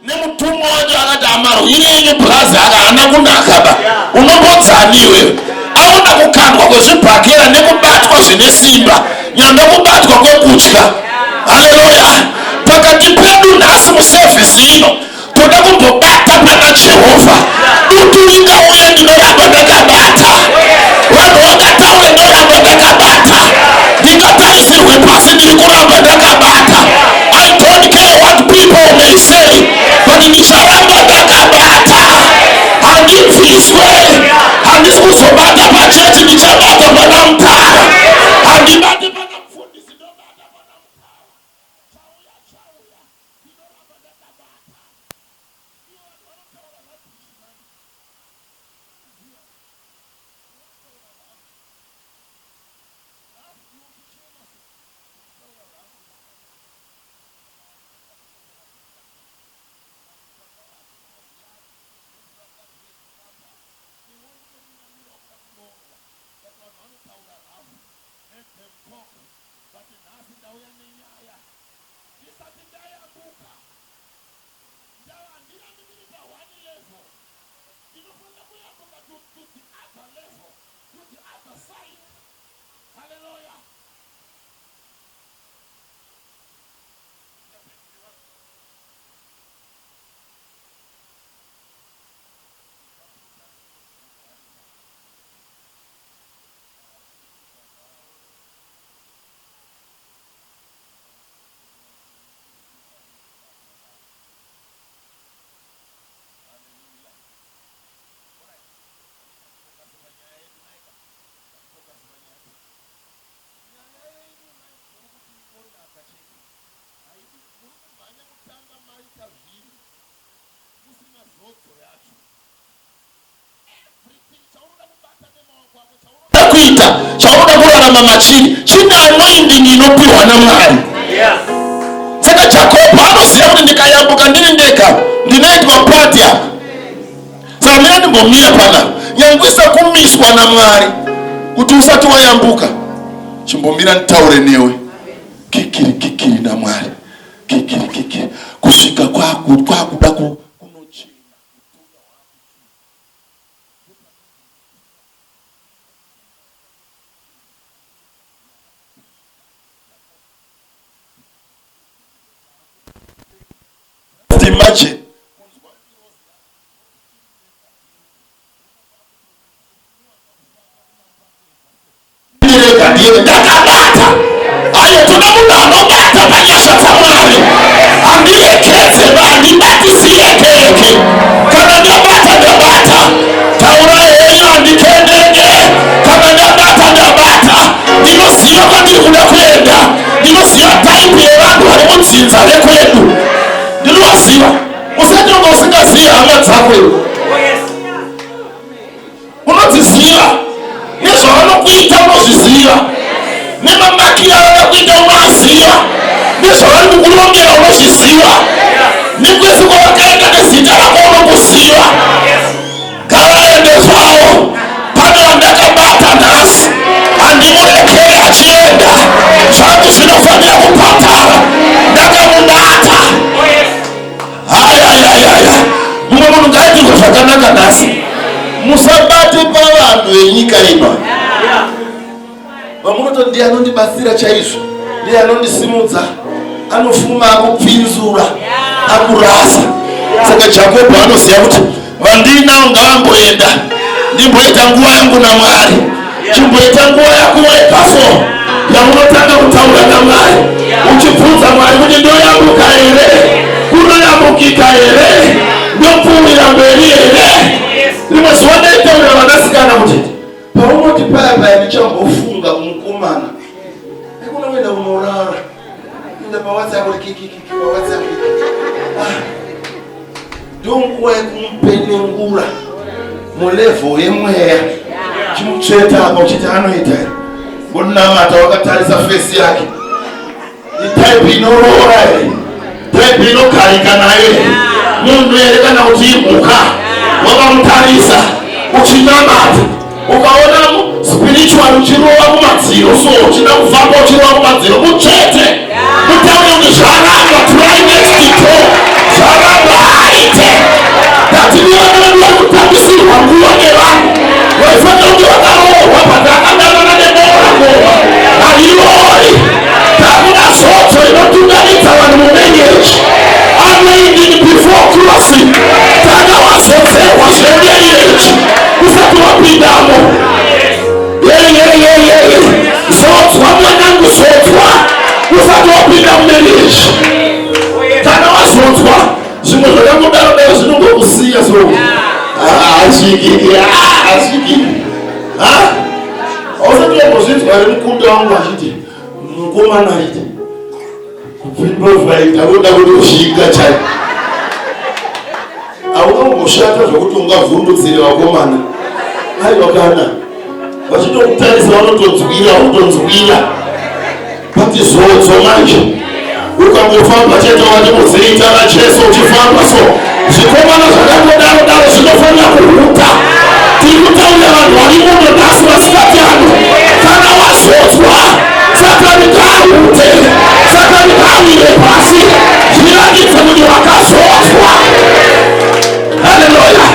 Nemutumwa wacho akati amarwire enyu bhurazi aka haana kunaka ba. Unombodzani iwewe? Aona kukandwa kwezvibhakera nekubatwa zvine simba, nyamba kubatwa kwekutya. Haleluya! Pakati pedu nhasi musevhisi ino toda kumbobata pana Jehovha. Dutu ringauye ndinoramba ndakabata. Vanhu vangataure ndoramba ndakabata. Ndingatarisirwe pasi ndiri kuramba ndakabata. I don't care what people may say, but ndicharamba ndakabata. Handibviswe, handisi kuzobata pachechi, ndichabata pana mutara. Handibati pana mufundisi, ndobata pana mutara. Chauya chauya, ndinoramba ndakabata. Ivo vanhu vanotaura rubbish mani. Ziva, vanotaura rough. Rough iwe uchichema so, uchitaura rough. Hallelujah. Nyaya yenyu mai mukuru kuti ingonaka chete haidi muri kumhanya kutanga maita zvinhu musina zodzo yacho everything chaunoda kubata nemaoko ako chaunoda kuita chaunoda kurarama machiri chine anointing inopiwa namwari. Saka Jakobho anoziva kuti ndikayambuka ndiri ndega ndinoitwa pati apa. Saka mira ndimbomira pana nyangwisa kumiswa namwari kuti usati wayambuka chimbomira nditaure newe kikiri kikiri namwari kikiri kikiri kusvika kwakuda kunochena. Just imagine rega ndiye ndakabata. Ayo toda munhu anobata panyasha dzaMwari. Handirekedze ba, handibatisi yekeke. Kana ndabata ndabata. Taura henyu handikendenge. Kana ndabata ndabata. Ndinoziva kwandiri kuda kuenda. Ndinoziva taipi yevanhu vari mudzinza rekwedu. Ndinovaziva. Usati wanga usingazivi hama dzako iwe. Unodziziva nezvavanokuita unozviziva, nemamakiro avakakuita unoaziva, nezvavari kukurongera unozviziva, nekwese kwavakaenda nezita rako unokuziva. Ngavaende zvavo, pane wandakabata nhasi, handimurekeri achienda. Zvangu zvinofanira kupatara, ndakamubata. Hayayayaya, mumwe munhu ngaaitirwe zvakanaka nhasi. Musabate pavanhu venyika ino vamunoti ndiye anondibatsira chaizvo, ndiye anondisimudza, anofuma akupinzura akurasa. Saka Jakobho anoziva kuti vandinawo ngavamboenda, ndimboita nguva yangu naMwari. Chimboita nguva yako wega so yaunotanga kutaura naMwari uchibvunza Mwari kuti ndoyambuka here, kunoyambukika here, ndopfuurira mberi here. Rimwe zuva ndaitaurira vanasikana kuti paunoti paya paya ndichambofunga kumukomana nekuna kuenda kunorara enda pawhatsapp kuti kikikiki pawhatsapp ah. Ndonguva yekumupenengura mulevel yemweya chimutsveta apa uchiti anoita here ngonamata wakatarisa fesi yake itype inoroora here type inogarika nayo here munhu here kana kuti imhuka wakamutarisa uchinamata ukaona spiritual uchirova kumadziro so uchida kufamba uchirova kumadziro mutsvete mutaure kuti zvaramba try next door zvaramba. zvakangodaro daro zvinongokusiya so hasvikiki hasvikiki hausati wambozvinzwa here mukunda wangu achiti mukomana achiti kupimbofaita kuda kutoshinga chai haungamboshata zvekuti ungavhundutsire vakomana aiwa kana vachitokutarisa vanotonzwira utonzwira but zodzo manje ukangofamba chete wati muzita raJesu uchifamba so zvikomana zvakangodaro daro zvinofanira kuhuta. Tiri kutaurira vanhu vari muno nhasi masikati ano, kana wazodzwa Satani ngaahute, Satani ngaawire pasi, zviratidze kuti wakazodzwa. Haleluya!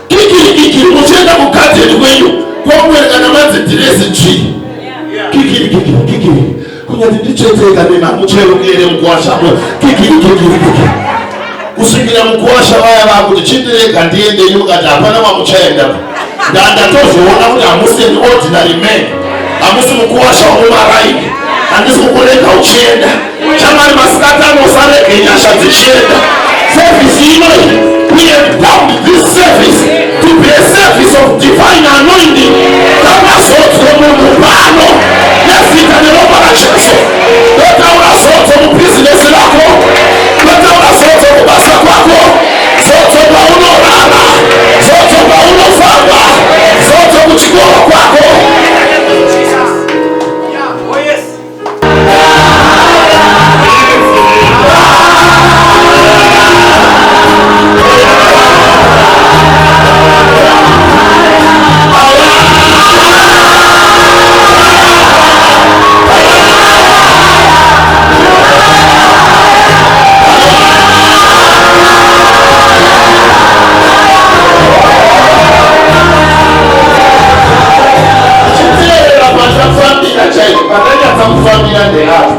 Kikiri kikiri muchienda kugadheni kwenyu kwamwere kana manzi dhirezi dzvii kikiri kikiri kikiri kunyati nditsvetseka nema mucherukire mukuwasha kikiri kikiri kikiri kusvikira mukuwasha vaya vakuti chindirega ndiende ini mukati hapana kwamuchaenda ndandatozoona kuti hamusi an ordinary man hamusi mukuwasha womumaraini handisi kukurega uchienda Shamwari masikati ano usarege nyasha dzichienda. Service ino we have dubbed this service to be a service of divine anointing. Takazodzwa munhu pano nezita neropa raJesu. Ndotaura zodzo mubhizinesi rako, ndotaura zodzo kubasa kwako, zodzo paunorara, zodzo paunofamba, zodzo kuchikoro kwako. Chiteerera patafambira chaipo patanyatsa kufambira ndeapo.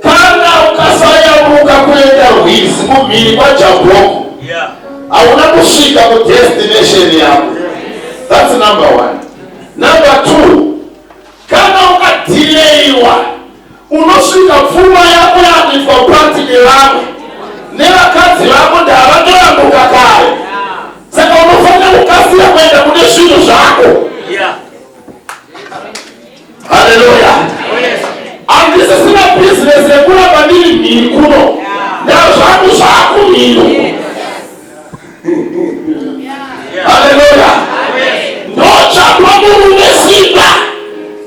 Kana ukasayambuka kuenda rwizi kumhiri kwaJabhoku, hauna kusvika kudestination yako. That's number one. Number two, kana ukadhileiwa unosvika pfuma yako yakuitwa pati nevamwe nevakadzi vako ndavatoyambuka kare. Saka unofanira kukasira kuenda kune zvinhu zvako. Haleluya. Handisisina business yekuramba ndiri mhiri kuno. Ndazvangu zvakumhiri. Haleluya. Ndochapa murume simba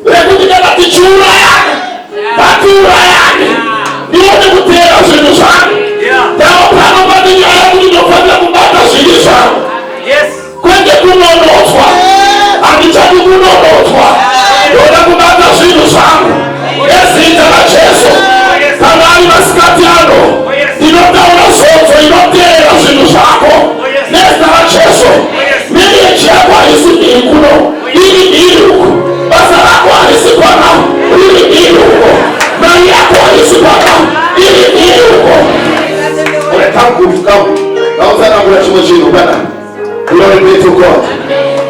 rekuti kana tichiurayana ngatiurayane ndione kuteera zvinhu zvangu. Ndava pano pane nyaya yekuti ndinofanira kubata zvinhu zvangu. Kwete kunonotswa, handichadi kunonotswa, ndoda kubata zvinhu zvangu nezita raJesu. Kana ari masikati ano, ndinotaura zodzo inoteera zvinhu zvako nezita raJesu. Marriage yako haisi mhiri kuno, iri mhiri uku. Basa rako harisi pano, riri mhiri uko. Mari yako haisi pano, iri mhiri uko. Come, come. Ngautsanangura chimwe chinhu pana. Glory be to God.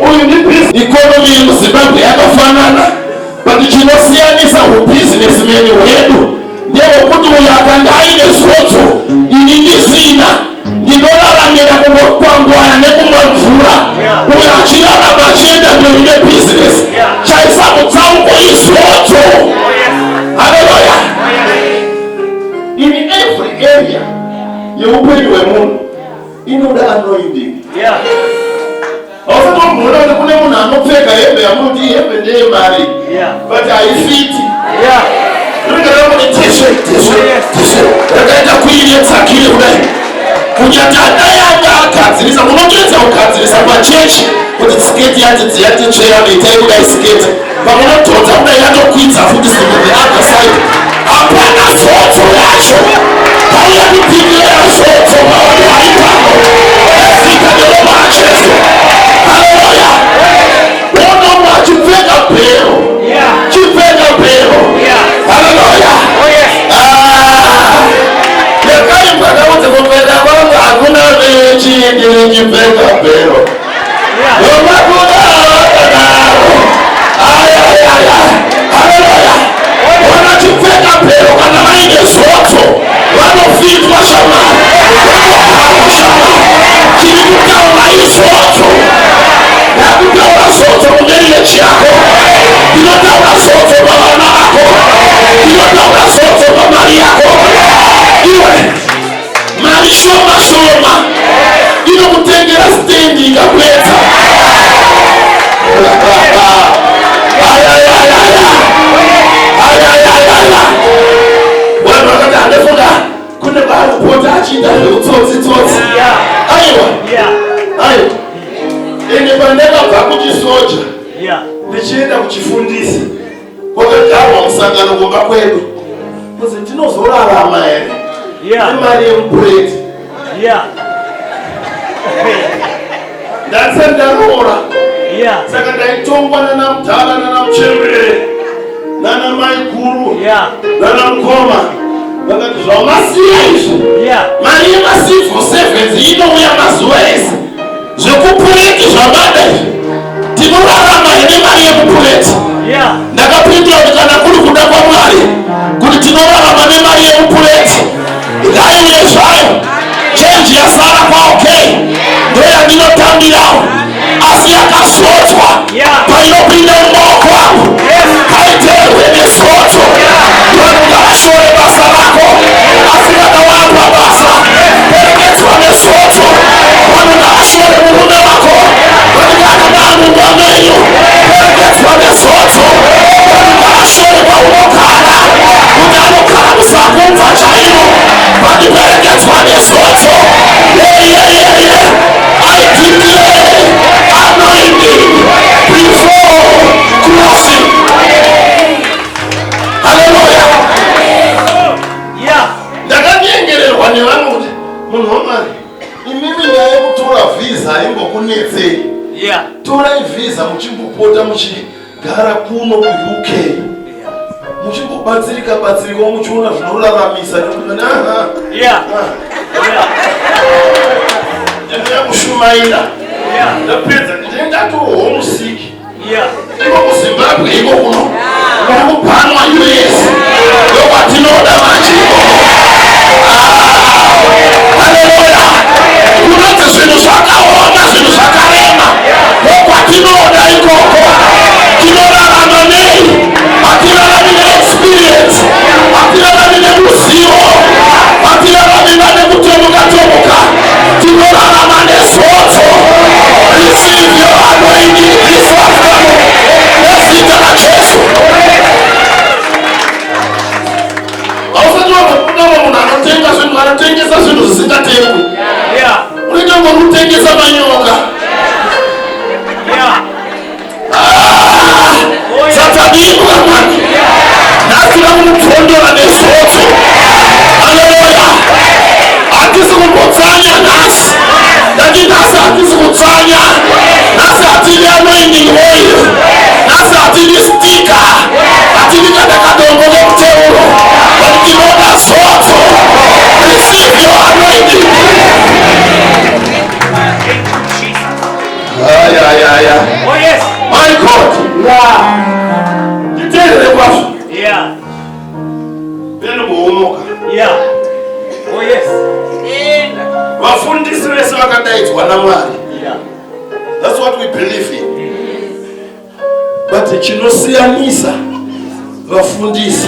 Uyu ndi economy yemuZimbabwe yakafanana but chinosiyanisa hubusinessman hwedu ndehwekuti uyu akanga aine zodzo ini ndisina ndinoraramira kungokwangwaya nekumwa mvura uyo achirarama achienda mberi nebhizinesi chaisa mutsauko izodzo haleluya in every area yeupenyu hwemunhu inoda anointing yeah. Hausati wamboona kuti kune munhu anopfeka hembe yamunoti hembe ndeyemari yeah. but haifiti yeah. rinenge rakuti tesve tesve tesve rakaita kuine tsakire kudai kunyati adai anga agadzirisa munotoedza kugadzirisa pachechi kuti siketi yati yatitsvera itai kudai siketi pamunodhonza kudai yatokwidza futi zimwe the other side hapana zodzo yacho pauya kupindira zodzo pavanhu vari pano ezita neropa rajesu haleluya wonomwe achipfeka bhero chipfeka bhero haleluya ah! yakaimbwa kaudzi kupfeka kwangu hakuna vechi ndiri chipfeka bhero Haleluya! Vanachipfeka bhero kana vaine zodzo vanofita. achiita zveutsotsi tsotsi. Aiwa. Aiwa. Ende pandakabva kuchisoja ndichienda kuchifundisi kwakagarwa musangano kumba kwedu kuzi tinozorarama here nemari yemupureti. Ndasati ndaroora. Saka ndaitongwa nana mudhara nana muchembere nana mai guru nana mukoma vakati zvamasiya izvi mari yemacivil servants inouya mazuva ese zvekupureti zvamada izvi tinorarama here mari yemupureti ndakapindura kuti kana kuri kuda kwamwari kuti tinorarama nemari yemupureti ngaiuye zvayo chenji yasara kwaok ndoyandinotambirawo asi yakazodzwa painopinda mumaoko angu haiterwe nezodzo vanhu ngavashore basa rako asi kana wapa basa perekedzwa nezodzo vanhu ngavashore murume wako kuti kana maamumba menyu perekedzwa nezodzo vanhu ngavashore kwaunogara kuti anogara musakubva chaimo vandiperekedzwa nezodzo yeyeyeye I declare anointing before crossing. Hallelujah. Ndakanyengererwa nevamwe kuti munhu wamwari imimi nyaya yekutora vhiza haimbokunetsei. Torai vhiza muchimbopota muchigara kuno kuUK muchimbobatsirika batsirikawo muchiona zvinoraramisa nekuti aha ndinoya kushumaira ndapedza ndinenge ndatoomusiki Iko kuZimbabwe iko kuno kuri kubhanwa US ndokwatinoda manje ikoko. Haleluya! Kunonzi zvinhu zvakaoma, zvinhu zvakarema, ndokwatinoda ikoko. Tinorarama nei? Hatirarami neexperience, hatirarami neruzivo, hatirarami nekutomuka tomuka, tinorarama nezodzo. Receive your anointing this afternoon nezita raJesu. Hausati wamboona munhu anotenga zvinhu anotengesa zvinhu zvisingatengwi. Unenge ungori kutengesa manyoka. Satani imbwa mani. Nhasi vakumupfondora nezodzo. Haleluya. Hatisi kumbotsanya nhasi. Ndati nhasi hatisi kutsanya. Nhasi hatidi anointing oil. Nhasi hatidi stika. Hatidi kana kadombo kemuteuro. But tinoda zodzo. Receive your anointing. Ayayaya. Oh yes. My God. Yeah. Nditeerere kwazvo. Yeah. Ndinomboomoka. Yeah. Oh yes. Vafundisi vese vakadaidzwa naMwari. Yeah. That's what we believe in. But chinosiyanisa vafundisi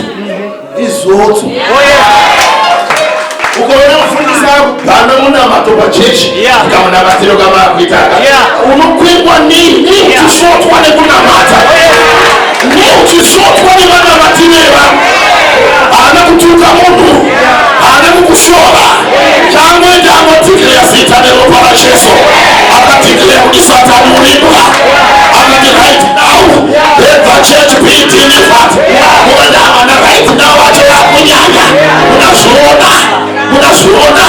izodzo. Oh yes. Ukaona mufundisi akubhana munamato pachechi Yeah. kamunamatiro kamakuitaka Yeah. unokwengwa nei nei Yeah. uchisvotwa nekunamata nei uchisvotwa nevanamatiro evamwe haana kutuka munhu haana kukushora chaangoita angodeclare zita neropa raJesu akadeclare kuti Satani urimbwa akati right now let the church be delivered mukadamana right now vacho vakunyanya munazviona munazviona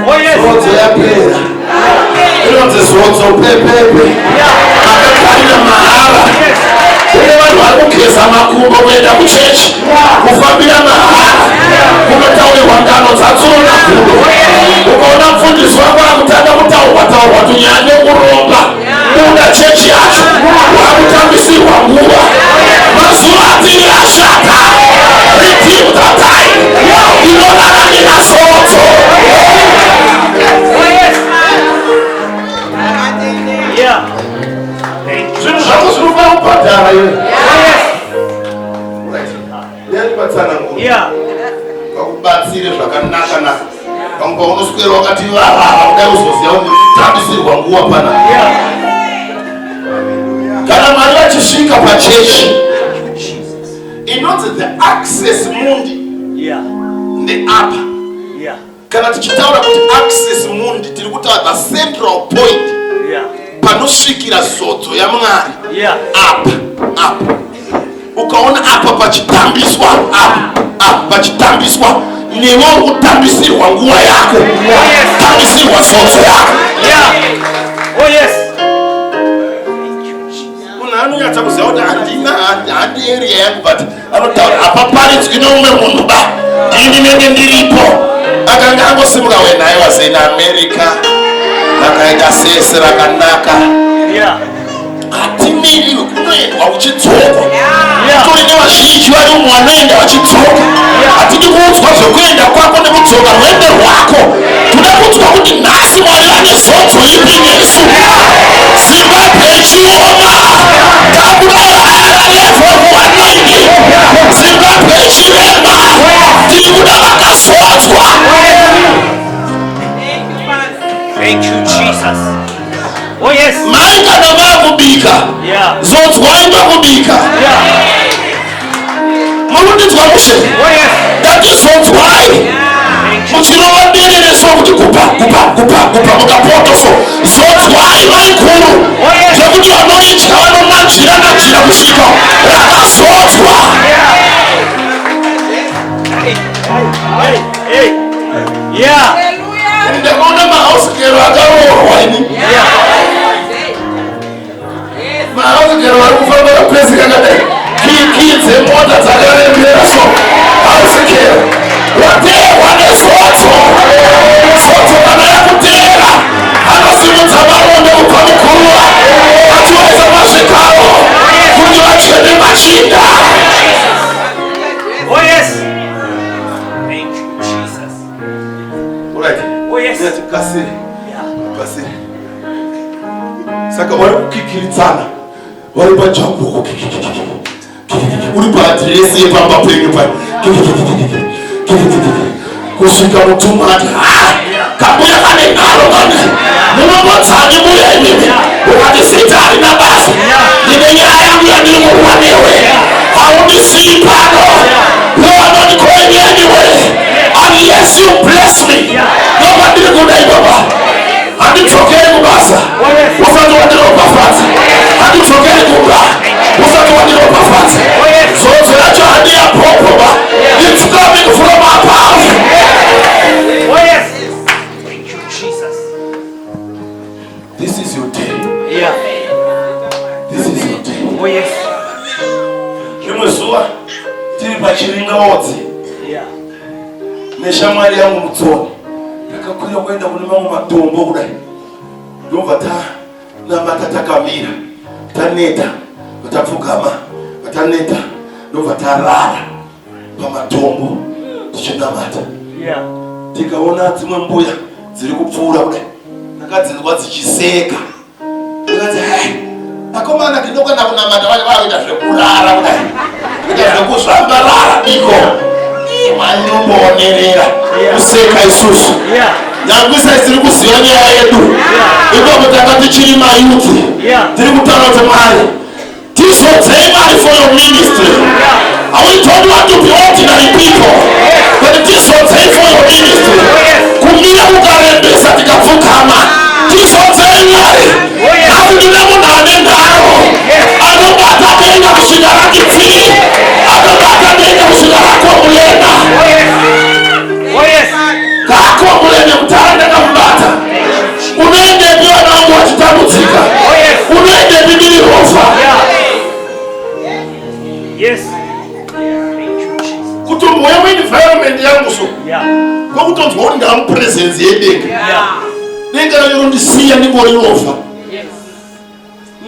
Oh yes. zodzo yapera inonzi zodzo pepepe makagarira mahara kune vanhu vari kugeza makumbo kuenda kuchechi kufambira mahara kunotaurirwa ngano dzatsuro nagudo ukaona mufundisi wako akutanga kutaurwa taurwa tunyaya nekuromba buda chechi yacho wakutambisirwa nguva mazuva atiri ashata redeem the time inoraramira zodzo. Oh yes. Yeah. Thank you. Zvinhu zvako zvinofanira kubhadhara iwe. Oh yes. Yandipatsanangura Yeah. vakubatsire zvakanaka naka pamwe paunoswera wakati varara kudai uzoziva kuti kutambisirwa nguva pana Yeah. kana Mwari vachisvika pachechi inonzi the access mundi Yeah. ndeapa Yeah. Kana tichitaura kuti axis mundi, tiri kutaura the central point panosvikira zodzo yaMwari. Apa apa ukaona apa pachitambiswa, apa apa pachitambiswa, newe uri kutambisirwa nguva yako, tambisirwa zodzo yako. Oh yes. Munhu anonyatsa kuziva kuti handina, handi area yangu, but anotaura apa paridzwi neumwe munhu ba, ndini nenge ndiripo. Akanga angosimuka, "When I was in America, rakaita sese rakanaka." Hatimiriwe, kunoendwa uchidzokwa. Tori nevazhinji vari umu vanoenda vachidzoka. Hatidi kuudzwa zvekuenda kwako nekudzoka, rwendo rwako. Toda kuudzwa kuti nhasi Mwari vane zodzo ipi nesu. Zimbabwe ichioma, takuda level anointing. Zimbabwe ichirema, tiri kuda vakazodzwa. Thank you, Jesus. Oh yes. Mai, kana vaakubika, zodzwai pakubika. Murundidzwa mushe. Oh yes. Ndatizodzwai muchirova derere so, kuti kupa kupa kupa kupa mukapoto so. Zodzwai maikuru, zvekuti vanoidya vanonanzvira nanzvira kusvika rakazodzwa. Hey, hey, hey. Yeah. Ndakaona mahouse girl akaroorwa ini. Mahouse girl vari kufamba kapesi kakadai, key dzemota dzakarembera so. House girl wateerwa nezodzo. Zodzo kana yakuteera, anosimudza maronde kubva muguruva achiwaisa masvikaro kuti vachene machinda. Oh yes. Thank you, Jesus. Alright. Oh yes. Kasiri kasiri. Saka vari kukikiritsana vari pajambo, uri paadhiresi yepamba penyu pa, kusvika mutumwa ati, "Ha, kambuya kane nharo kane, munombodzani mbuya imimi?" Ukati, "Zita harina basa, ndine nyaya yangu yandiri kurwa newe. Haundisii pano. You are not going anywhere unless you bless me." Ndokwandiri kuda ibaba. Handidzokeri kubasa usati wandiropafadza. Handidzokeri kumba usati wandiropafadza. Zodzo yacho handiyapopoba. It's coming from above. Oh yes. Thank you, Jesus. This is your day. This is your day. Oh yes. Rimwe zuva tiri pachiringaodzi neshamwari yangu mutsoni, takakwira kuenda kune mamwe matombo kudai, ndobva tanamata takamira, taneta vatapfugama, vataneta ndobva tarara pamatombo tichinamata. Tikaona dzimwe mbuya dziri kupfuura kudai, takadzinzwa dzichiseka. Tikati, "Hei, akomana, tinokana kunamata vacho vakuita zvekurara kudai, kuita zvekuzvambarara diko." Vanomboonerera kuseka isusu. Nyangwisa tiri kuziva nyaya yedu ikoko, tanga tichiri mayouth. Tiri kutaura kuti, "Mwari, tizodzei Mwari for your ministry." And we don't want to be ordinary people, but tizodzei for your ministry. Kumira kukarembesa, tikapfukama, tizodzei Mwari. Nhasi ndine munhu ane nharo, anobata denga kusvika rati pfii, anobata denga kusvika rakomulena. Oh yes. Oh yes. Kakomulene mutara, ndakamubata. Unoendepi vana vangu vachitambudzika? Oh yes. Unoendepi ndiri rofa? Yeah. Yes. Thank you, Jesus. Kutombouya muenvironment yangu so, kwakutonzwa kuti ndaamupresence yedenga. Denga racho rondisiya ndingori rofa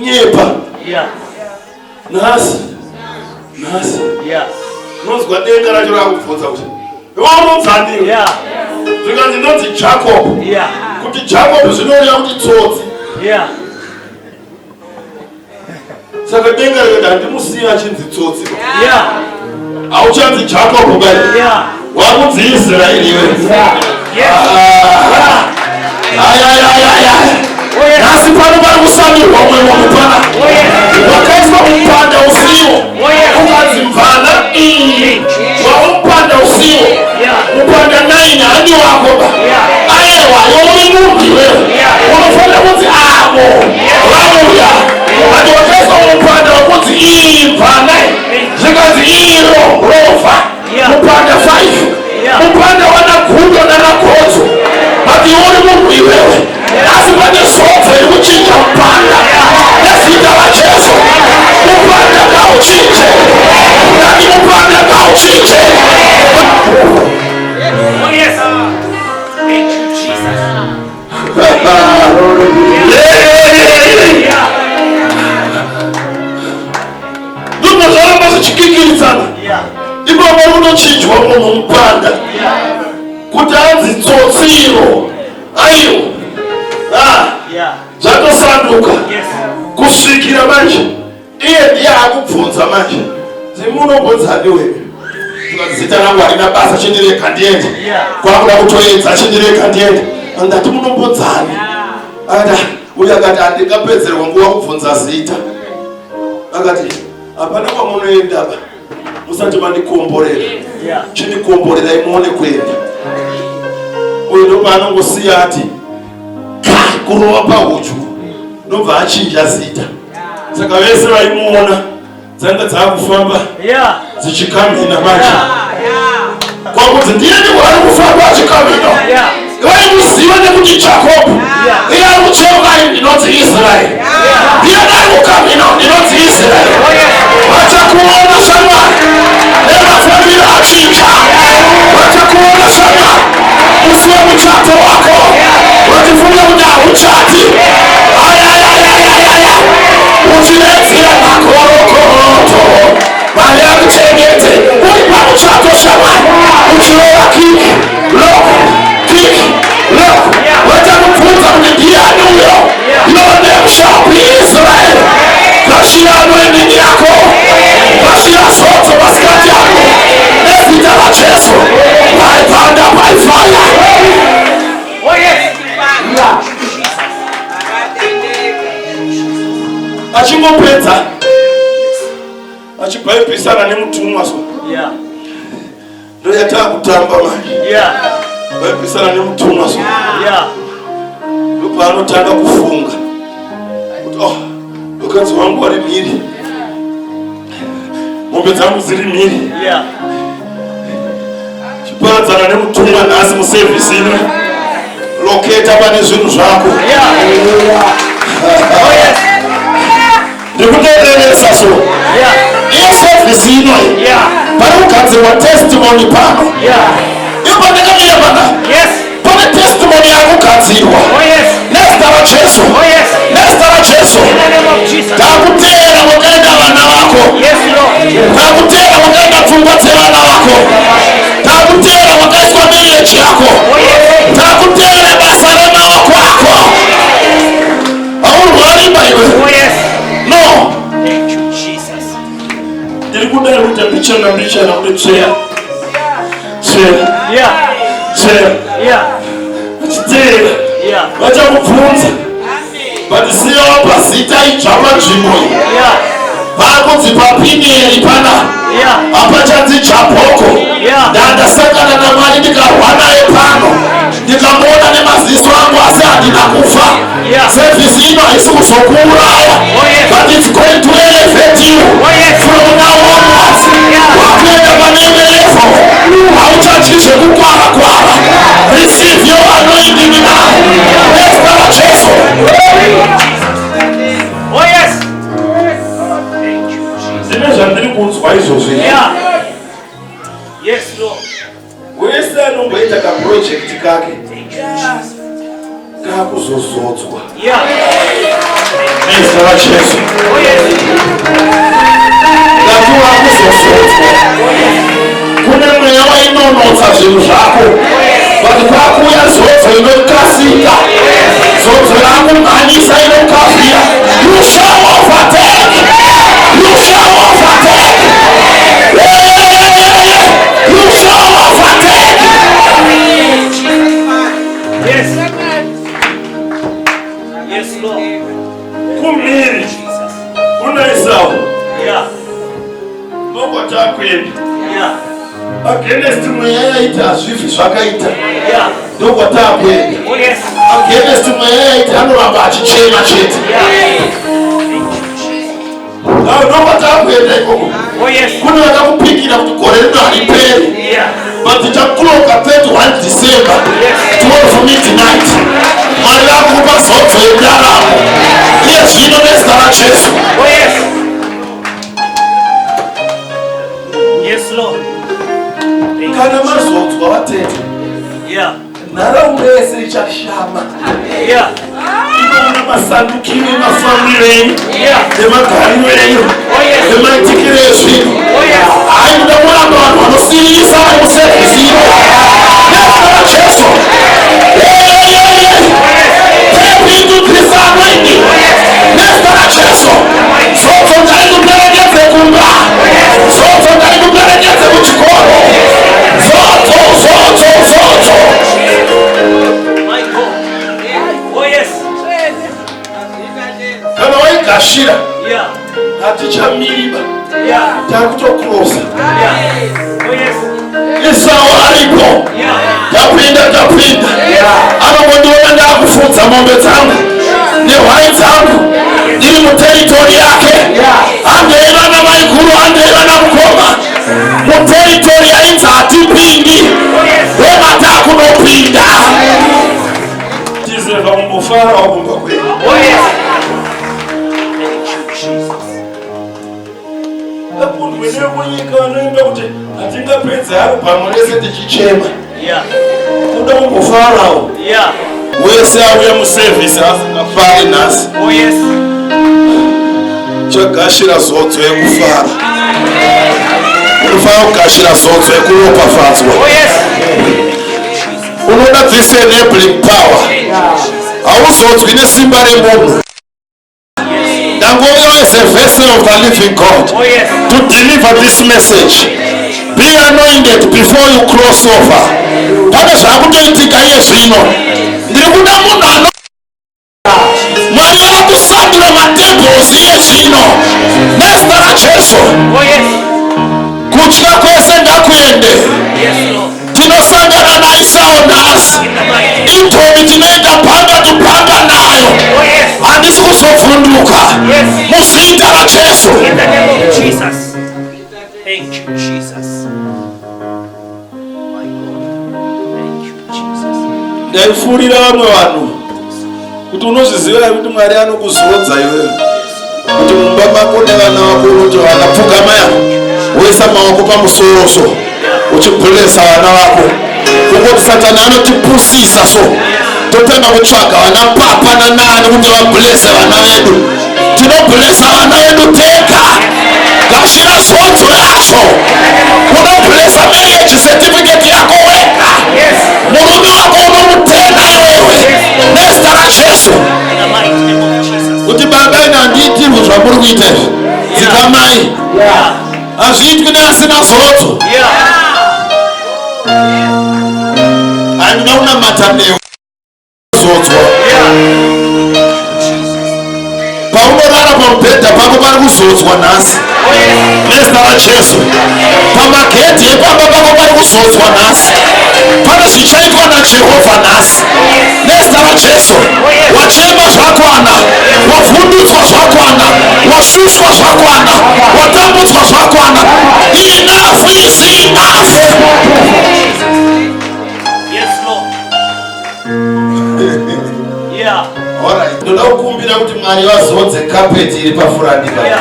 nyepa. Nhasi, nhasi nonzwa denga racho rakubvunza kuti, "Iwe unonzaniwe?" Zvikanzi, "Ndonzi Jacob." Kuti Jacob zvinoreva kuti tsotsi. Saka denga rikati, "Handimusiya achinzi tsotsi." "Hauchanzi Jacob bai, wakunzi Israeri iwe." Ayayayaya, nhasi pano pari kusamirwa umwe munhu pana. Wakaiswa mupanda usiwo, ukanzi mvana, wamupanda usiwo. Mupanda 9 handi wako. vamo vauya vati wakaiswa mupanda wekunzi ibva nai zvikanzi iro rova mupanda 5 mupanda wana gudo nana godzo but iwe uri munhu iwewe asi pane zodzo iri kuchinja mupanda nezita raJesu mupanda ngauchinje ndati mupanda ngauchinje. Oh, yes. Thank you, Jesus. Yeah. Ndobva zvaramba zvichikikiridzana. Ipapo unochinjwa munhu mupanda kuti anzi tsotsiro aiwa. Ah, zvatosanduka. Kusvikira manje iye ndiye akubvunza manje zimunombonzani wewe zita rangu harina basa chindirega ndiende. Kwakuda kutoedza chindirega ndiende. Ndati munombodzani akati uyu akati handingapedzerwa nguva kubvunza zita. Akati hapana kwamunoenda ba musati mandikomborera. Chindikomborerai muone kuenda. Uyu ndopaanongosiya ati kurova pahudyu ndobva achinja zita. Saka vese vaimuona dzanga dzakufamba dzichikamhina manje. Kwakunzi ndiyani wari kufamba achikamhina? Vaimuziva nekuti Jacob. Iye ari kucheuka ndinonzi Israeri. Ndiyani ari kukamhina? Ndinonzi Israeri. Vachakuona shamwari nemafambiro achinja. Vachakuona shamwari musi wemuchato wako vachifunga kuti hauchati. Ayayayayaya uchiredzera makorokoto Mwari akuchengete uri pamuchato shamwari uchirova kick lock kick lock. Vachakubvunza kuti ndiyani uyo? Your name shall be Israel. Gashira anointing yako, gashira zodzo masikati ako nezita raJesu. By thunder, by fire. Oh, yes. Achingopedza achibhaibhisana nemutumwa so ndoyataa kutamba manje. Bhaibhisana nemutumwa so ndopaanotanga kufunga kuti oh, mukadzi wangu wari mhiri, mombe dzangu dziri mhiri. Chiparadzana nemutumwa nhasi musevhisi ino. Loketa pane zvinhu zvako. Oh, yes. Ndikutoereresa so iyo sevhisi ino pari kugadzirwa testimony pano. Iyo pandakamira pana pane testimony yakugadzirwa. Oh, yes. Nezita raJesu. Oh, yes. Nezita raJesu. In the name of Jesus. Takuteera kwakaenda vana vako. Yes, Lord. Takuteera kwakaenda pfungwa dzevana vako. Takuteera kwakaiswa marriage yako. Oh, yes. Takuteera basa remaoko ako. Haurwari maiwe. Oh, yes. No. Thank you, Jesus. Ndiri kuda kuita mbichana mbichana kuti tsveya tsveya tsveya achiteera. Vachakubvunza but siya wapa zita idzva panzvimbo iyi. Paakunzi paPinieri pana hapachanzi Jabhoko. Ndandasangana naMwari ndikarwa naye pano ndikamuona nemaziso angu asi handina kufa. Sevhisi ino haisi kuzokuuraya. Oh, yes. But it's going to elevate you. Oh, yes. From now onwards wakuenda pane imwe level. Hauchatyi zvekukwara kwara. Receive your anointing now nezita raJesu. Oh, yes. Thank you, Jesus. Ndine zvandiri kunzwa izvozvi. Yes, Lord. Wese anomboita kaproject kake Thank you, Jesus. kakuzozodzwa nezita raJesu. Oh, yes. Ngati wakuzozodzwa kune mweya wainonotsa zvinhu zvako but kwakuuya zodzo inokasika, zodzo rakumhanyisa inokavhira. You shall overtake. You shall overtake. Yeah. You shall overtake. Yes. Yes, Lord. Kumhiri Jesus. kuna Esau ndokwatakuenda. Against mweya yaita hazvifi zvakaita. Ndokwatakuenda. Against mweya yaiti anoramba achichema chete. Ndokwatakuenda ikoko. Kune vakakupikira kuti gore rino hariperi. But tichakuloka 31 December 12 midnight. Mwari vakupa zodzo yendaramo. Iye zvino nezita raJesu. Oh, yes. Yes, Lord. Thank Kana you. mazodzwa vatete, Yeah. nharaunda yese ichashama. Yeah. Inoona masandukiro emafambiro enyu, Yeah. nemagariro enyu, Oh, yes. nemaitikiro ezvinhu. Oh, yes. Hayi, kuda kuramba vanhu vanosiririsa vari musevhisi ino. Nezita raJesu. Hey, hey, hey. Tap into this anointing. Nezita raJesu. Zodzo ngarikuperekedze kumba. Zodzo ngarikuperekedze kuchikoro. Zodzo, zodzo, zodzo. My God. Oh, yes. Kana waigashira, Yeah. hatichamiriba, Yeah. takutokurosa. Yeah. Oh, yes. Isau aripo. Yeah. Tapinda, tapinda. Anongondiona ndakufudza mombe dzangu nehwai dzangu, ndiri muterritory yake. Handei vana maikuru, handei vana mukoma, muterritory yainzi hatipindi, wematakunopinda. Tizeva kumbofara wakumba kwedu. Oh, yes. Thank you, Jesus. Apundwe nekunyika vanoimba kuti hatingapedzi album rese tichichema. Kuda kumbofarawo. Wese auya musevhisi asingafari nhasi, Oh, yes. chagashira zodzo yekufara. Unofanira kugashira zodzo yekuropafadzwa. Oh, yes. Unoda this enabling power. Hauzodzwi nesimba remunhu. Ndangouya as a vessel of the living God Oh, yes. to deliver this message. Be anointed before you cross over. Pane zvakutoitika iye zvino. Ndiri kuda munhu ano Mwari vakusandura matables iye zvino nezita raJesu. Oh, yes. Kutya kwese ngakuende. Yes, Lord. Tinosangana naIsau nhasi. In the mighty. Intombi tinoenda bumper to bumper nayo. Oh, yes. Handisi kuzovhunduka. Yes. Muzita raJesu. In the name of Jesus. Thank you, Jesus. My God. Thank you, Jesus. Ndaifurira vamwe vanhu kuti unozviziva here kuti Mwari anokuzodza iwewe kuti mumba mako nevana vako unoti vana pfugamaya, woisa maoko pamusoro so, uchibhulesa vana vako. Kungoti Satani anotipusisa, so totanga kutsvaga vana papa nanani kuti vabhulese vana vedu. Tinobhulesa vana vedu tega. Gashira zodzo yacho. Unobhulesa marriage certificate yako wega. Murume wako unomutenda iwewe nezita raJesu. In the mighty name of Jesus. Kuti baba, ine handiitirwi zvamuri kuita izvi, dzikamai. Hazviitwi neasina zodzo. Handina kunamata newe zodzwa. Paunorara pamubhedha pako pari kuzodzwa nhasi Oh, yes. nezita raJesu. Pamagedhi epamba pako pari kuzodzwa nhasi. Pane zvichaitwa naJehovha nhasi nezita raJesu. Wachema zvakwana, wavhundutswa zvakwana, washushwa zvakwana, watambudzwa zvakwana. Enough is enough. Yes, Lord. Yeah. Alright, ndoda kukumbira kuti Mwari vazodze kapeti iri pafurandi pana.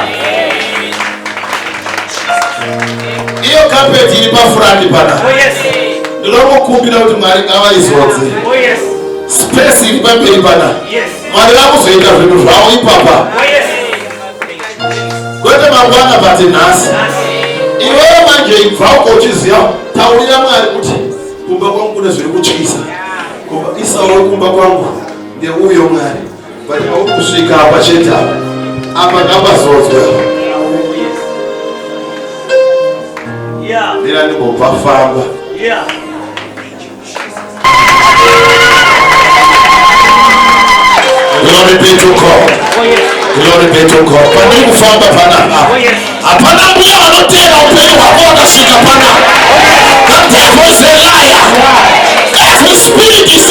Iyo kapeti iri pafurandi pana, Oh, yes. ndoda kukumbira kuti Mwari ngavaizodze. Oh, yes. Space iri pamberi pana, Mwari vakuzoita zvinhu zvavo ipapa. Oh, yes. Thank you, Jesus. Kwete mangwana, but nhasi. Iwewe manje ibva uko uchiziva, taurira Mwari kuti kumba kwangu kune zviri kutyisa. Kumba Isau, kumba kwangu ndeuyo Mwari, but pauri kusvika apa chete, apa apa ngapazodzwa. Oh, yes. Yeah. Ndira ndimbobva famba. Thank you, Jesus. Glory be to God. Oh, yes. Glory be to God. Pandiri kufamba panapa, Oh, yes. hapana mbuya vanotera upenyu hwako wakasvika panapa. The devil is a liar. Every spirit is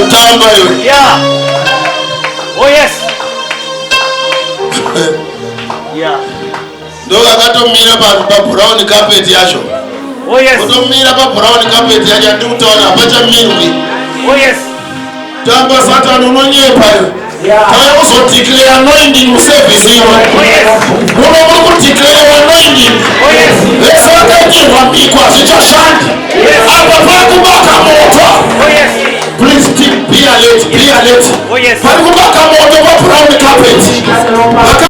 Kutamba iwe. Yeah. Oh yes. Yeah. Ndokakatomira pabrown carpet yacho. Oh yes. Kutomira pabrown carpet yacho yandiri kutaura, hapachamirwi. Oh yes. Tamba, Satani, unonyepa iwe. Yeah. Tauya kuzodeclare anointing muservice iwe. Oh yes. Muno muri kudeclare anointing. Oh yes. Vese vakaitirwa mhiko, hazvichashandi. Apa pakubaka moto. Oh yes. Please keep, be alert, be alert. Oh, yes. Pari kubaka moto pabrown carpet.